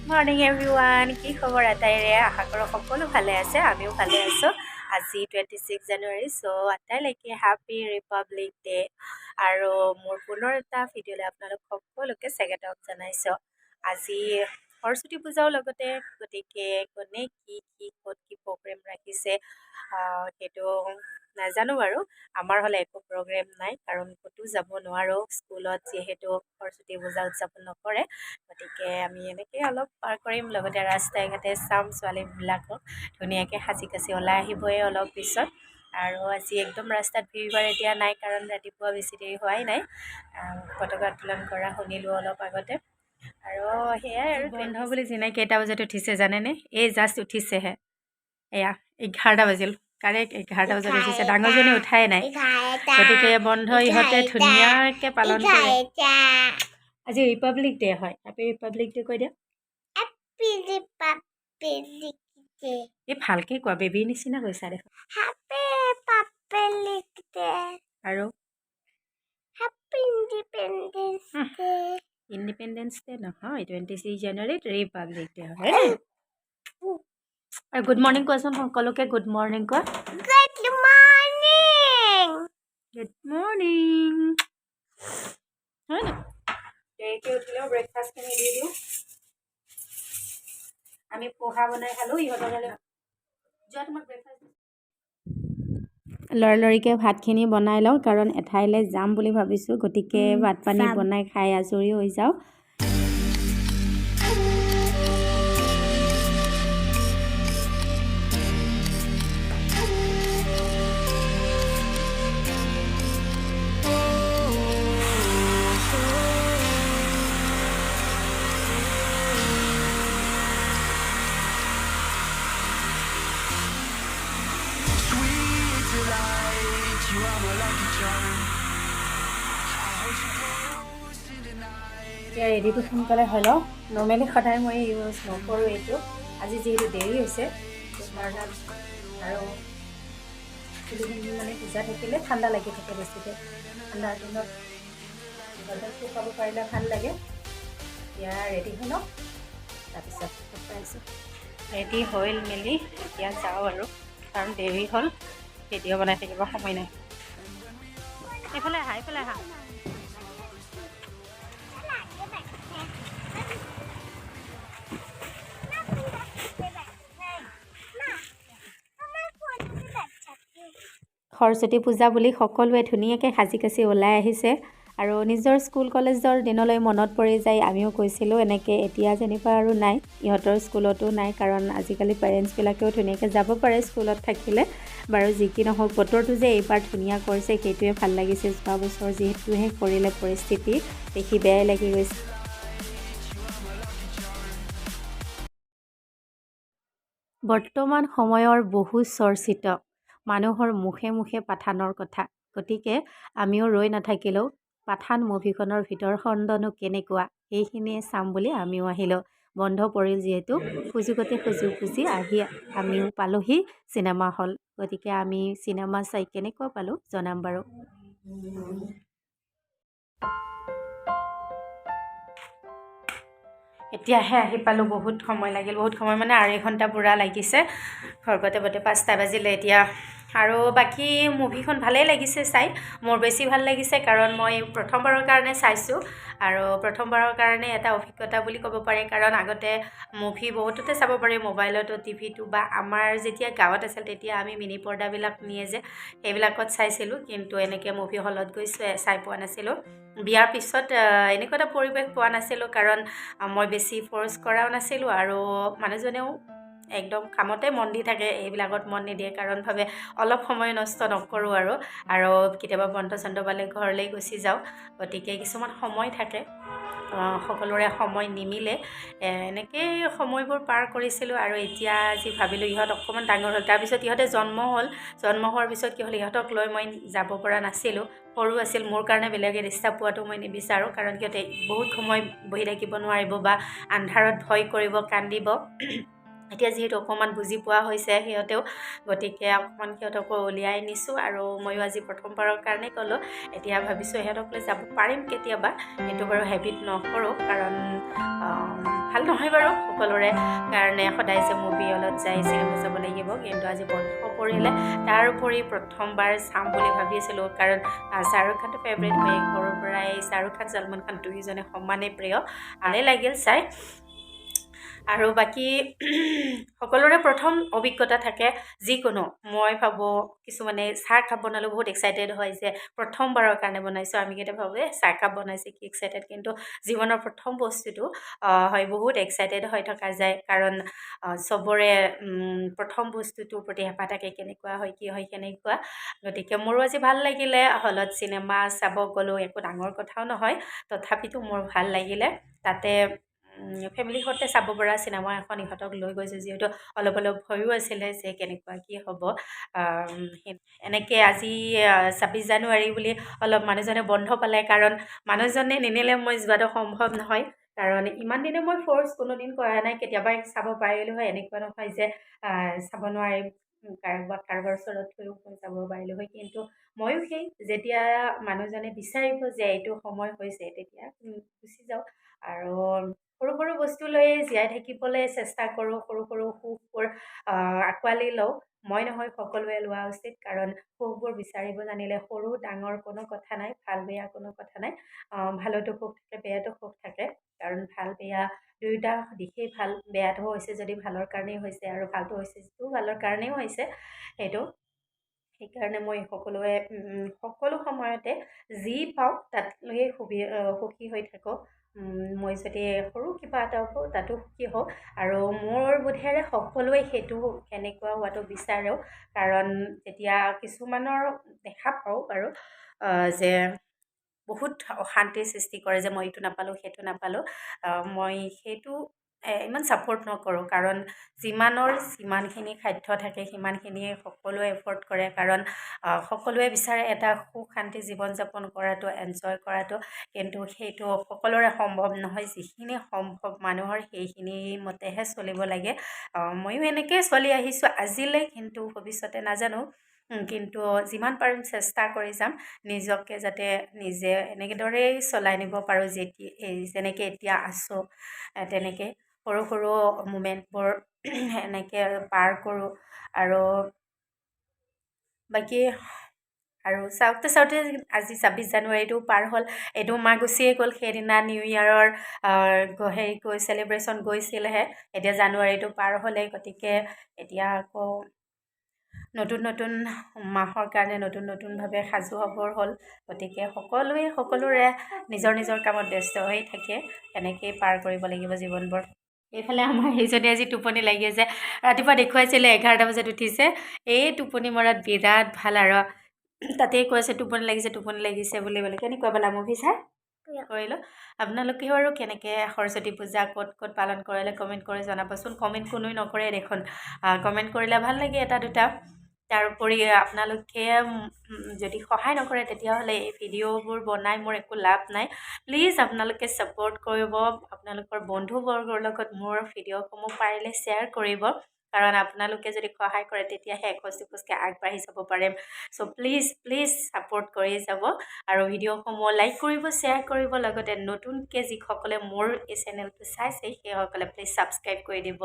Morning everyone, কি খবৰ আটাইৰে? আশা কৰোঁ সকলো ভালে আছে। আমিও ভালে আছোঁ। আজি 26 জানুৱাৰী, চ' আটাইলৈকে হেপী ৰিপাব্লিক ডে। আৰু মোৰ পুনৰ এটা ভিডিঅ'লৈ আপোনালোক সকলোকে স্বাগতম জনাইছোঁ। আজি সৰস্বতী পূজাও লগতে, গতিকে কোনে কি কি ক'ত কি প্ৰগ্ৰেম ৰাখিছে সেইটো নাজানো বাৰু। আমাৰ হ'লে একো প্ৰগ্ৰেম নাই, কাৰণ ক'তো যাব নোৱাৰোঁ। স্কুলত যিহেতু সৰস্বতী পূজা উদযাপন নকৰে, গতিকে আমি এনেকেই অলপ পাৰ কৰিম। লগতে ৰাস্তাই ঘাটে চাম ছোৱালীবিলাকক ধুনীয়াকৈ সাজি কাচি ওলাই আহিবই অলপ পিছত। আৰু আজি একদম ৰাস্তাত ভিৰ ভাৰ এতিয়া নাই, কাৰণ ৰাতিপুৱা বেছি দেৰি হোৱাই নাই। পতাকা উত্তোলন কৰা শুনিলোঁ অলপ আগতে আৰু সেয়াই। আৰু বন্ধ বুলি জিনাই কেইটা বজাত উঠিছে জানেনে? এই জাষ্ট উঠিছেহে। এয়া 11টা বাজিল, কাৰেক্ট 11টা বজাত উঠিছে। ডাঙৰজনী উঠাই নাই। গতিকে বন্ধ ইহঁতে ধুনীয়াকৈ পালন কৰে। আজি ৰিপাব্লিক ডে হয়। হেপী ৰিপাব্লিক ডে কৈ দিয়া। এই ভালকৈ কোৱা, বেবীৰ নিচিনা কৈছা দেখোন। আৰু ইণ্ডিপেণ্ডেঞ্চ ডে নহয়, 26 জানুৱাৰীত ৰিপাব্লিক ডে হয়। আৰু গুড মৰ্ণিং কোৱাচোন সকলোকে। গুড মৰ্ণিং কোৱা। Good morning. Good morning. হয় নাই? দেৰিকৈ উঠিলেও ব্ৰেকফাষ্টখিনি দি দিওঁ। আমি পোহা বনাই খালোঁ, ইহঁতৰ কাৰণে যোৱা তোমাক ব্ৰেকফাষ্ট। লৰালৰিকৈ ভাতখিনি বনাই লওঁ, কাৰণ এঠাইলৈ যাম বুলি ভাবিছোঁ। গতিকে ভাত পানী বনাই খাই আজৰি হৈ যাওঁ। Sweet delight, you are my lucky charm. I hold you close in the night. এতিয়া ৰেডিটো সোনকালে হৈ লওঁ। নৰ্মেলি সদায় মই ইউজ নকৰোঁ এইটো। আজি যিহেতু দেৰি হৈছে সেইকাৰণে। আৰু চুলিখিনি মানে ভিজা থাকিলে ঠাণ্ডা লাগি থাকে বেছিকৈ। ঠাণ্ডাৰ দিনত গৰম শুকাব পাৰিলে ভাল লাগে। এতিয়া ৰেডি হৈ লওঁ, তাৰপিছত পাইছোঁ। ৰেডি হৈ মেলি এতিয়া যাওঁ আৰু, কাৰণ দেৰি হ'ল। ভিডিঅ' বনাই থাকিব সময় নাই। এইফালে আহা, এইফালে আহা। সৰস্বতী পূজা বুলি সকলোৱে ধুনীয়াকৈ সাজি কাচি ওলাই আহিছে আৰু নিজৰ স্কুল কলেজৰ দিনলৈ মনত পৰি যায়। আমিও গৈছিলোঁ এনেকৈ। এতিয়া যেনিবা আৰু নাই, ইহঁতৰ স্কুলতো নাই, কাৰণ আজিকালি পেৰেণ্টছবিলাকেও ধুনীয়াকৈ যাব পাৰে স্কুলত থাকিলে। বাৰু যি কি নহওক, বতৰটো যে এইবাৰ ধুনীয়া কৰিছে, সেইটোৱে ভাল লাগিছে। যোৱা বছৰ যিটোহে কৰিলে পৰিস্থিতি, দেখি বেয়াই লাগি গৈছে। বৰ্তমান সময়ৰ বহু চৰ্চিত, মানুহৰ মুখে মুখে পাঠানৰ কথা। গতিকে আমিও ৰৈ নাথাকিলেও পাঠান মুভিখনৰ ভিতৰ খণ্ডনো কেনেকুৱা সেইখিনিয়ে চাম বুলি আমিও আহিলোঁ। বন্ধ পৰিল যিহেতু, সুযোগতে সুযোগ বুজি আহি আমিও পালোহি চিনেমা হল। গতিকে আমি চিনেমা চাই কেনেকুৱা পালোঁ জনাম বাৰু। এতিয়াহে আহি পালোঁ। বহুত সময় লাগিল। বহুত সময় মানে 2.5 ঘণ্টা পূৰা লাগিছে। ঘৰ পাওঁতে পাওঁতে 5টা বাজিলে এতিয়া। আৰু বাকী মুভিখন ভালেই লাগিছে চাই। মোৰ বেছি ভাল লাগিছে, কাৰণ মই প্ৰথমবাৰৰ কাৰণে চাইছোঁ আৰু প্ৰথমবাৰৰ কাৰণে এটা অভিজ্ঞতা বুলি ক'ব পাৰি। কাৰণ আগতে মুভি বহুততে চাব পাৰি, মোবাইলতো, টিভিতো, বা আমাৰ যেতিয়া গাঁৱত আছিল তেতিয়া আমি মিনি পৰ্দাবিলাক নিয়ে যে, সেইবিলাকত চাইছিলোঁ। কিন্তু এনেকৈ মুভি হলত গৈ চাই পোৱা নাছিলোঁ। বিয়াৰ পিছত এনেকুৱা এটা পৰিৱেশ পোৱা নাছিলোঁ, কাৰণ মই বেছি ফ'ৰ্চ কৰাও নাছিলোঁ আৰু মানুহজনেও একদম কামতে মন দি থাকে, এইবিলাকত মন নিদিয়ে। কাৰণ ভাবে অলপ সময় নষ্ট নকৰোঁ আৰু। আৰু কেতিয়াবা বন্ধ চন্ধ পালে ঘৰলৈ গুচি যাওঁ। গতিকে কিছুমান সময় থাকে, সকলোৰে সময় নিমিলে। এনেকেই সময়বোৰ পাৰ কৰিছিলোঁ। আৰু এতিয়া যি ভাবিলোঁ, ইহঁত অকণমান ডাঙৰ হ'ল, তাৰপিছত ইহঁতে জন্ম হ'ল। জন্ম হোৱাৰ পিছত কি হ'ল, ইহঁতক লৈ মই যাব পৰা নাছিলোঁ। সৰু আছিল। মোৰ কাৰণে বেলেগে ডিষ্টাৰ্ব পোৱাটো মই নিবিচাৰোঁ, কাৰণ সিহঁতে বহুত সময় বহি থাকিব নোৱাৰিব বা আন্ধাৰত ভয় কৰিব, কান্দিব। এতিয়া যিহেতু অকণমান বুজি পোৱা হৈছে সিহঁতেও, গতিকে অকণমান সিহঁতকো উলিয়াই নিছোঁ। আৰু ময়ো আজি প্ৰথমবাৰৰ কাৰণে গ'লোঁ। এতিয়া ভাবিছোঁ সিহঁতক লৈ যাব পাৰিম কেতিয়াবা, সেইটো বাৰু হেবিট নকৰোঁ, কাৰণ ভাল নহয় বাৰু সকলোৰে কাৰণে সদায় যে মুভি হলত যাই চিনেমা চাব লাগিব। কিন্তু আজি বন্ধ পৰিলে, তাৰোপৰি প্ৰথমবাৰ চাম বুলি ভাবি আছিলোঁ, কাৰণ শ্বাহৰুখ খানটো ফেভৰেট হয় সৰুৰ পৰাই। শ্বাহৰুখ খান, ছলমান খান দুয়োজনে সমানেই প্ৰিয়। ভালেই লাগিল চাই। আৰু বাকী সকলোৰে প্ৰথম অভিজ্ঞতা থাকে যিকোনো। মই ভাবোঁ কিছুমানে চাহ কাপ বনালেও বহুত এক্সাইটেড হয় যে প্ৰথমবাৰৰ কাৰণে বনাইছোঁ। আমি কেতিয়াবা ভাবোঁ এই চাহ কাপ বনাইছে, কি এক্সাইটেড, কিন্তু জীৱনৰ প্ৰথম বস্তুটো হয় বহুত এক্সাইটেড হৈ থকা যায়, কাৰণ চবৰে প্ৰথম বস্তুটোৰ প্ৰতি হেঁপাহ থাকে, কেনেকুৱা হয়, কি হয়, কেনেকুৱা। গতিকে মোৰো আজি ভাল লাগিলে। হলত চিনেমা চাব গ'লোঁ, একো ডাঙৰ কথাও নহয়, তথাপিতো মোৰ ভাল লাগিলে। তাতে ফেমিলিৰ সৈতে চাব পৰা চিনেমা এখন ইহঁতক লৈ গৈছোঁ, যিহেতু অলপ অলপ ভয়ো আছিলে যে কেনেকুৱা কি হ'ব। এনেকৈ আজি 26 জানুৱাৰী বুলি অলপ মানুহজনে বন্ধ পালে, কাৰণ মানুহজনে নিনিলে মই যোৱাটো সম্ভৱ নহয়। কাৰণ ইমান দিনে মই ফ'ৰ্চ কোনোদিন কৰা নাই, কেতিয়াবা চাব পাৰিলোঁ হয়, এনেকুৱা নহয় যে চাব নোৱাৰিম, কাৰোবাক কাৰোবাৰ ওচৰত থৈও মই যাব পাৰিলোঁ হয়। কিন্তু ময়ো সেই যেতিয়া মানুহজনে বিচাৰিব যে এইটো সময় হৈছে, তেতিয়া গুচি যাওঁ। আৰু সৰু সৰু বস্তু লৈয়ে জীয়াই থাকিবলৈ চেষ্টা কৰোঁ, সৰু সৰু সুখবোৰ আঁকোৱালি লওঁ। মই নহয়, সকলোৱে লোৱা উচিত, কাৰণ সুখবোৰ বিচাৰিব জানিলে সৰু ডাঙৰ কোনো কথা নাই, ভাল বেয়া কোনো কথা নাই। ভালতো সুখ থাকে, বেয়াতো সুখ থাকে, কাৰণ ভাল বেয়া দুয়োটা দিশেই ভাল। বেয়াটো হৈছে যদি ভালৰ কাৰণেই হৈছে, আৰু ভালটো হৈছে যিটো ভালৰ কাৰণেও হৈছে সেইটো। সেইকাৰণে মই সকলোৱে সকলো সময়তে যি পাওঁ তাত লৈয়ে সুখী হৈ থাকোঁ। মই যদি সৰু কিবা এটাও পাওঁ, তাতো সুখী হওঁ। আৰু মোৰ বোধেৰে সকলোৱে সেইটো সেনেকুৱা হোৱাটো বিচাৰেও, কাৰণ যেতিয়া কিছুমানৰ দেখা পাওঁ বাৰু যে বহুত অশান্তিৰ সৃষ্টি কৰে যে মই এইটো নাপালোঁ, সেইটো নাপালোঁ, মই সেইটো ইমান ছাপোৰ্ট নকৰোঁ। কাৰণ যিমানৰ যিমানখিনি সাধ্য থাকে, সিমানখিনিয়ে সকলোৱে এফৰ্ড কৰে, কাৰণ সকলোৱে বিচাৰে এটা সুখ শান্তি জীৱন যাপন কৰাটো, এনজয় কৰাটো। কিন্তু সেইটো সকলোৰে সম্ভৱ নহয়। যিখিনি সম্ভৱ মানুহৰ সেইখিনি মতেহে চলিব লাগে। ময়ো এনেকৈয়ে চলি আহিছোঁ আজিলৈ, কিন্তু ভৱিষ্যতে নাজানো। কিন্তু যিমান পাৰিম চেষ্টা কৰি যাম নিজকে যাতে নিজে এনেদৰেই চলাই নিব পাৰোঁ, এই যেনেকৈ এতিয়া আছোঁ তেনেকৈ সৰু সৰু মুমেণ্টবোৰ এনেকৈ পাৰ কৰোঁ। আৰু বাকী আৰু চাওঁতে চাওঁতে আজি 26 জানুৱাৰীটো পাৰ হ'ল, এইটো মাহ গুচিয়ে গ'ল। সেইদিনা নিউ ইয়েৰৰ হেৰি গৈ চেলিব্ৰেশ্যন গৈছিলহে, এতিয়া জানুৱাৰীটো পাৰ হ'লেই। গতিকে এতিয়া আকৌ নতুন নতুন মাহৰ কাৰণে নতুন নতুনভাৱে সাজু হ'বৰ হ'ল। গতিকে সকলোৱে সকলোৰে নিজৰ নিজৰ কামত ব্যস্ত হৈ থাকে, এনেকৈয়ে পাৰ কৰিব লাগিব জীৱনবোৰ। এইফালে আমাৰ সেইজনী আজি টোপনি লাগি আছে। ৰাতিপুৱা দেখুৱাইছিলে 11টা বজাত উঠিছে। এই টোপনি মৰাত বিৰাট ভাল, আৰু তাতেই কৈ আছে টোপনি লাগিছে, টোপনি লাগিছে বুলি ক'লে। কেনেকুৱা পালা মুভি চাই কৰিলোঁ? আপোনালোকেও আৰু কেনেকৈ সৰস্বতী পূজা ক'ত ক'ত পালন কৰিলে কমেণ্ট কৰি জনাবচোন। কমেণ্ট কোনোৱে নকৰে দেখোন, কমেণ্ট কৰিলে ভাল লাগে এটা দুটা। তাৰোপৰি আপোনালোকে যদি সহায় নকৰে, তেতিয়াহ'লে এই ভিডিঅ'বোৰ বনাই মোৰ একো লাভ নাই। প্লিজ আপোনালোকে ছাপোৰ্ট কৰিব, আপোনালোকৰ বন্ধুবৰ্গৰ লগত মোৰ ভিডিঅ'সমূহ পাৰিলে শ্বেয়াৰ কৰিব, কাৰণ আপোনালোকে যদি সহায় কৰে তেতিয়াহে এখোজ দুখোজকৈ আগবাঢ়ি যাব পাৰিম। চ' প্লিজ প্লিজ ছাপোৰ্ট কৰি যাব আৰু ভিডিঅ'সমূহ লাইক কৰিব, শ্বেয়াৰ কৰিব, লগতে নতুনকৈ যিসকলে মোৰ এই চেনেলটো চাইছে সেইসকলে প্লিজ ছাবস্ক্ৰাইব কৰি দিব।